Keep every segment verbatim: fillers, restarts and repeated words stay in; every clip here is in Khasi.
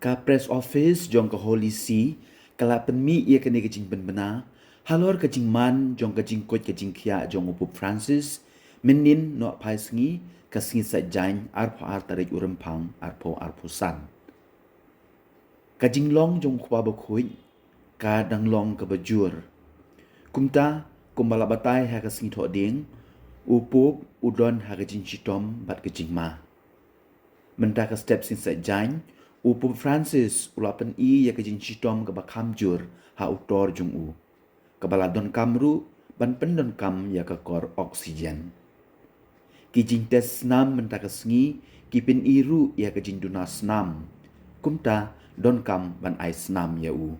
Ka Press Office jong ka Holy See ka la pynmih ïa kane ka jingpynbna halor ka jingman jong ka jingkoit ka jingkhiah jong u Pope Francis, mynnin nohphai sngi, ka sngi Saitjaiñ, arphew ar tarik u Rymphang, arphew arphew san. Ka jinglong jong u Kpa Bakhuid ka dang long kaba jur. Kumta, kumba la batai ha ka Sngi Thohdieng, u Pope u don ha ka jingshitom bad ka jingma. Mynta ka step Sngi Saitjaiñ, u Pope Francis u la pyni ïa ka jingshitom kaba kham jur ha u tor jong u, kaba la donkam ruh ban pyndonkam ïa ka kor oxygen. Ki jingtest snam mynta ka sngi ki pyni ruh ïa ka jingduna snam. Kumta, donkam ban ai snam ïa u.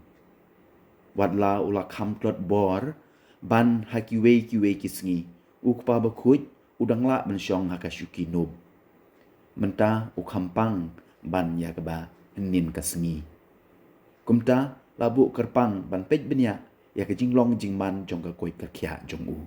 Watla u la kham tlot bor ban ha kiwei kiwei ki sngi, u Kpa Bakhuid u dang lah ban shong ha ka shuki noob. Mynta u kham pang ban ïa kaba hynnin ka sngi. Kumta, la buh kyrpang ban peit bniah ïa ka jinglong jingman jong ka koit ka khiah jong u.